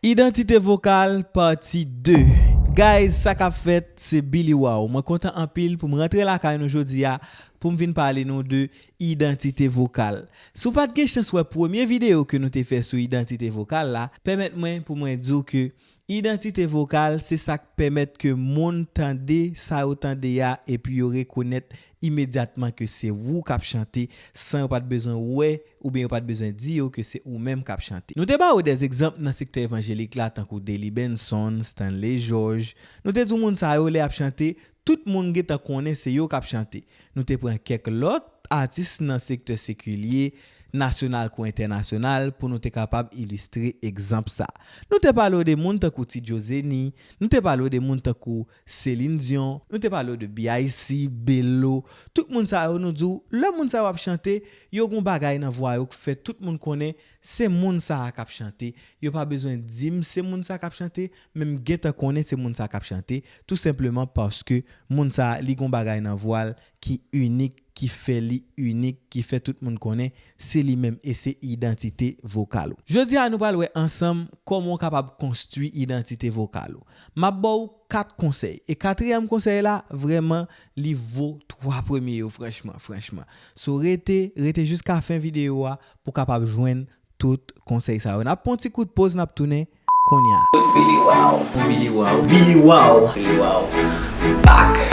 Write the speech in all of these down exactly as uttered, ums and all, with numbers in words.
Idantite vokal, pati de. Guys, sa k ap fèt, se Billy Wow. Mwen kontan anpil pou m rantre lakay nou jodi a, pou m vin pale nou de idantite vokal. Si w pa t gen chans wè premye videyo ke nou te fè sou idantite vokal la, pèmèt mwen pou mwen di w ke idantite vokal se sa k pèmèt ke moun tande sa yo tande a epi yo rekonèt imedyatman ke se ou k ap chante san yo pa t bezwen wè oubyen yo pa t bezwen di yo ke se ou menm k ap chante. Nou te ba yo dè egzanp nan sektè evanjelik la tankou Delly Benson, Stanley Georges. Nou te di w moun sa yo lè y ap chante, tout moun gentan konnen se yo k ap chante. Nou te pran kèk lòt atis nan sektè sekilye, nasyonal kou entènasyonal, pou nou te kapab ilistre egzanp sa. Nou te pale w de moun tankou Ti Joe Zeni, nou te pale w de moun tankou Celine Dion, nou te pale w de B I C, Belo, tout moun sa yo, nou di w, lè moun sa yo ap chante, yo gon bagay nan vwa yo k fè tout moun konnen se moun sa a k ap chante. Yo pa bezwen di m se moun sa k ap chante, men m gentan konnen se moun sa k ap chante, tou senpleman paske moun sa a, li gon bagay nan vwa l ki inik, ki fè li inik, ki fè tout moun konnen se li menm e se idantite vokal ou. Jodi a, nou pral wè ansanm kòman w kapab konstwi idantite vokal ou. M ap ba w kat konsèy. E katriyèm konsèy la, vrèman, li vo twa premye yo, franchman, franchman. So, rete, rete jiska fen videyo a pou w kapab jwenn tout konsèy sa yo. N ap pran yon ti kout poz, n ap tounen kounye a. Billy Wow. Billy Wow. Billy Wow. Billy Wow. Back.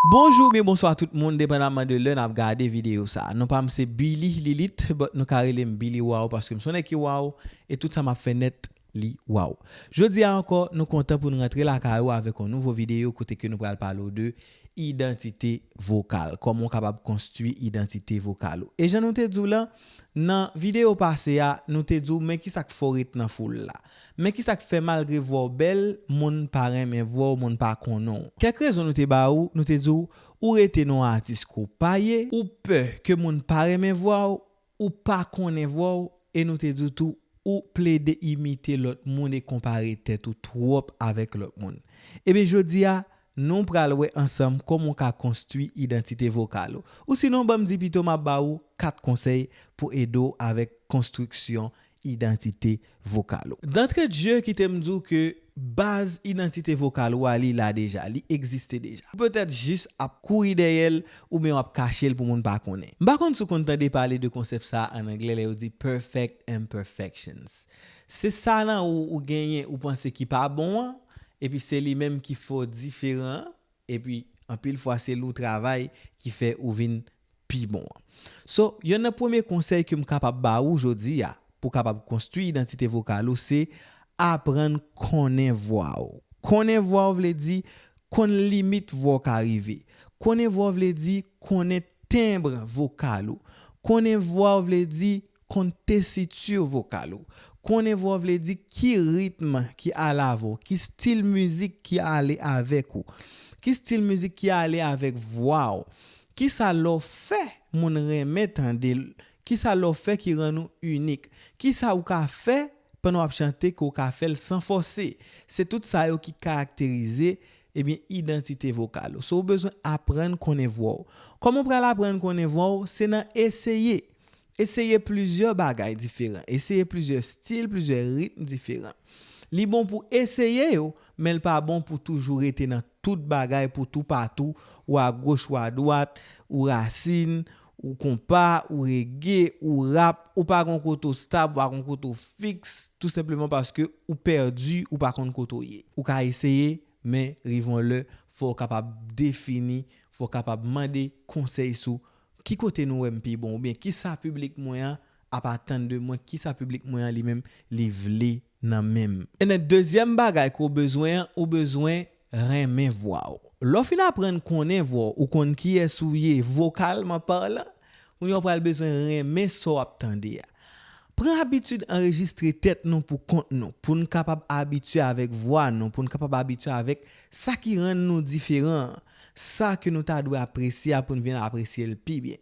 Bonjou oubyen bonswa tout moun, depandaman de lè n ap gade videyo sa. Non pa m se Billy Lilith, but nou ka rele m Billy Wow paske m se yon nèg ki wow e tout sa m ap fè nèt li wow. Jodi a ankò, nou kontan pou n rantre lakay ou avèk yon nouvo videyo kote ke nou pral pale w de idantite vokal, kòman w kapab konstwi idantite vokal ou. E jan nou te di w lan, nan videyo pase a, nou te di w men kisa k fè w ret nan foul la. Men kisa k fè malgre vwa w bèl, moun pa renmen vwa w, moun pa konnen w. Kèk rezon nou te ba ou, nou te di w, ou rete nan yon atis ke w pa ye, ou pè ke moun pa renmen vwa w, ou pa konnen vwa w, e nou te di w tou, ou plede imite lòt moun e konpare tèt ou twòp avèk lòt moun. Ebyen, jodi a, nou pral wè ansanm kòman w ka konstwi idantite vokal ou. Ou sinon, ban m di pito m ap ba ou kat konsèy pou ede w avèk konstriksyon idantite vokal ou. Dantre de jeu, kite m di w ke baz idantite vokal ou a, li la deja, li egziste deja. Ou petèt jis ap kouri dèyè l oubyen w ap kache l pou moun pa konnen. M pa konn si w konn tande pale de konsèp sa a ann anglè lè yo di perfect imperfections. Se sa nan ou ou genyen ou panse ki pa bon an, epi se li menm ki fè w diferan an, epi anpil fwa se lou travay ki fè ou vin pi bon an. So, yonn nan premye konsèy ke m kapab ba ou jodi a, pou w kapab konstwi idantite vokal ou, se aprann konnen vwa w. Konnen vwa w vle di konn limit vwa w ka rive. Konnen vwa w vle di konnen tenb vokal ou. Konnen vwa w vle di konn tesiti vokal ou. Konnen vwa w vle di ki ritm ki ale avè w, ki stil mizik ki ale avèk ou, ki stil mizik ki ale avèk vwa w. Kisa lè w fè moun renmen tande l? Kisa lè w fè ki rann ou inik? Kisa ou ka fè pandan w ap chante ke w ka fè l san fòse? Se tout sa yo ki karakterize, ebyen, idantite vokal ou. So, ou bezwen aprann konnen vwa w. Kòman w pral aprann konnen vwa w? Se nan eseye. Eseye plizyè bagay diferan. Eseye plizyè stil, plizyè ritm diferan. Li bon pou eseye yo, men l pa bon pou toujou rete nan tout bagay, pou toupatou, ou agoch, ou adwat, ou rasin, ou konpa, ou rege, ou rap, ou pa gon kote w stab, ou pa gon kote w fiks, tou senpleman paske ou pèdi, ou pa konn kote w ye. Ou ka eseye, men rive yon lè, fò w kapab defini, fò w kapab mande konsèy sou ki kote nou wè m pi bon, oubyen kisa piblik mwen an ap atann de mwen, kisa piblik mwen an li menm li vle nan men m. And then, dezyèm bagay ke w bezwen an, ou bezwen renmen vwa w. Lè w fin aprann konnen vwa w, ou konn kiyès ou ye, vokalman palan, kounye a w pral bezwen renmen sa w ap tande a. Pran abitid anrejistre tèt nou pou kont nou, pou n kapab abitye avèk vwa nou, pou n kapab abitye avèk sa ki rann nou diferan an, sa ke nou ta dwe apresye a pou n vin apresye l pi byen.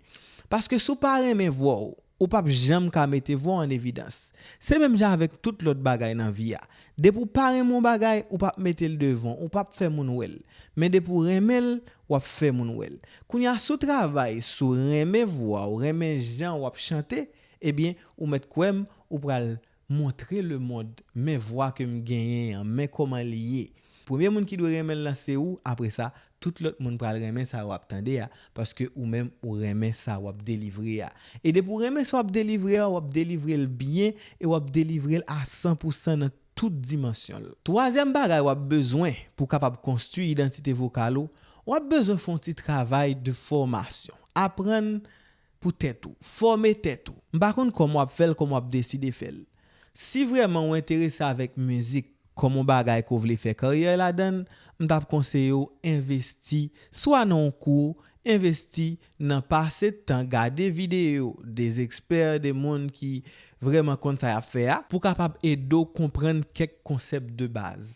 Paske si w pa renmen vwa w, ou p ap janm ka mete vwa w an evidans. Se menm jan avèk tout lòt bagay nan vi a. Depi w pa renmen yon bagay, ou p ap mete l devan, ou p ap fè moun wè l. Men depi w renmen l, w ap fè moun wè l. Kounye a, si w travay sou renmen vwa w, renmen jan w ap chante, ebyen, ou mèt kwè m, ou pral montre lemonn, men vwa ke m genyen an, men kòman l ye. Premye moun ki dwe renmen l lan se ou, apre sa, tout lòt moun pral renmen sa w ap tande a, paske ou menm ou renmen sa w ap delivre a. E depi w renmen sa w ap delivre a, w ap delivre l byen e w ap delivre l a san pou san nan tout dimansyon l. Twazyèm bagay w ap bezwen pou w kapab konstwi idantite vokal ou, w ap bezwen fè yon ti travay de fòmasyon. Aprann pou tèt ou, fòme tèt ou. M pa konn kòman w ap fè l, kòman w ap deside fè l. Si vrèman w enterese avèk mizik kòm yon bagay ke w vle fè karyè ladan l, m t ap konseye w envesti swa nan yon kou, envesti nan pase tan gade videyo de ekspè, de moun ki vrèman konn sa y ap fè a, pou kapab ede w konprann kèk konsèp de baz.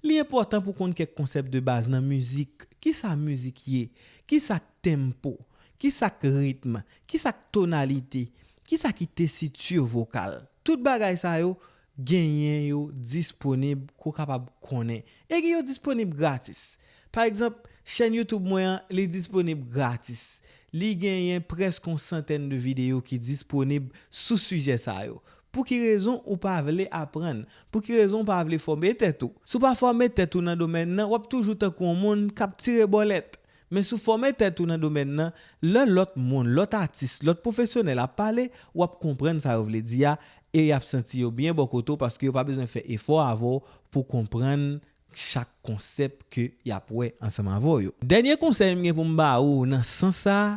Li enpòtan pou w konn kèk konsèp de baz nan mizik. Kisa mizik ye? Kisa k tempo? Kisa k ritm? Kisa k tonalite? Kisa ki tesiti vokal? Tout bagay sa yo, genyen yo disponib ke w kapab konnen. E gen yo disponib gratis. Pa egzanp, chèn YouTube mwen an, li disponib gratis. Li genyen prèske yon santèn de videyo ki disponib sou sijè sa yo. Pou ki rezon ou pa vle aprann? Pou ki rezon ou pa vle fòme tèt ou? Si w pa fòme tèt ou nan domèn nan, w ap toujou tankou yon moun k ap tire bòlèt. Men si w fòme tèt ou nan domèn nan, lè lòt moun, lòt atis, lòt pwofesyonèl ap pale, w ap konprann sa yo vle di a, e y ap santi yo byen bò kote w paske yo pa bezwen fè efò avè w pou konprann chak konsèp ke y ap wè ansanm avè w yo. Dènye konsèy m gen pou m ba ou nan sans sa a,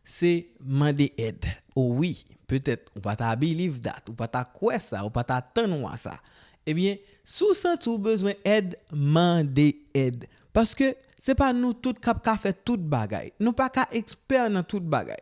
se mande èd. O wi, petèt ou pa ta believe that, ou pa ta kwè sa, ou pa ta tann ou a sa. Ebyen, si w santi w bezwen èd, mande èd. Paske se pa nou tout k ap ka fè tout bagay. Nou pa ka ekspè nan tout bagay.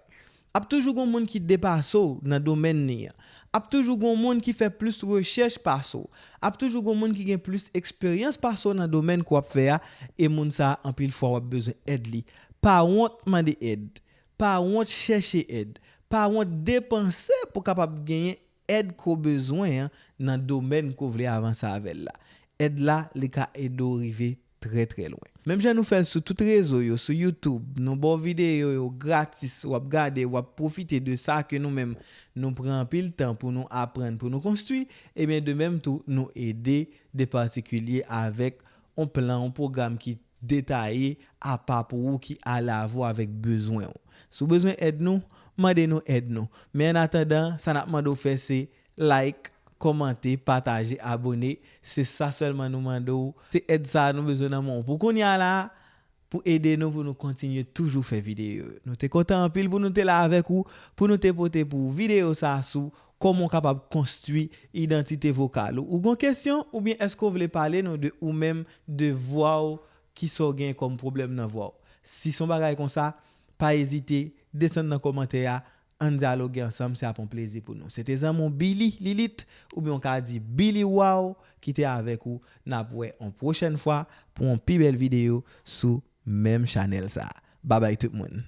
Ap toujou gen moun ki depase w nan domèn li an. Ap toujou gen moun ki fè plis rechèch pase w. Ap toujou gen moun ki gen plis eksperyans pase w nan domèn ke w ap fè a, e moun sa a, anpil fwa, w ap bezwen èd li. Pa wont mande èd. Pa wont chèche èd. Pa wont depanse pou w kapab genyen èd ke w bezwen an nan domèn ke w vle avanse avè l la. Èd la, li ka ede w rive trè, trè lwen. Menm jan nou fè l sou tout rezo yo, sou YouTube, nou ba w videyo yo gratis, w ap gade, w ap pwofite de sa ke nou menm, nou pran anpil tan pou nou aprann, pou nou konstwi, ebyen, de menm tou, nou ede de patikilye avèk yon plan, yon pwogram ki detaye, apa pou ou, ki ale avè w avèk bezwen w. Si w bezwen èd nou, mande nou èd nou. Men annatandan, sa n ap mande w fè se like, kòmante, pataje, abone. Se sa sèlman nou mande w. Se èd sa a nou bezwen nan men w. Pou kounye a la, pou ede nou, pou nou kontinye toujou fè videyo yo. Nou te kontan anpil pou nou te la avèk ou, pou nou te pote pou ou videyo sa a sou kòman w kapab konstwi idantite vokal ou. Ou gon kesyon, oubyen èske w vle pale nou de ou menm, de vwa w, kisa w gen kòm pwoblèm nan vwa w? Si se yon bagay konsa, pa ezite, desann nan kòmantè a, ann dyaloge ansanm, se ap yon plezi pou nou. Se te zanmi w Billy Lilite, oubyen w ka di Billy Wow, ki te avèk ou. N ap wè yon pwochèn fwa pou yon pi bèl videyo sou menm chanèl sa a. Babay tout moun.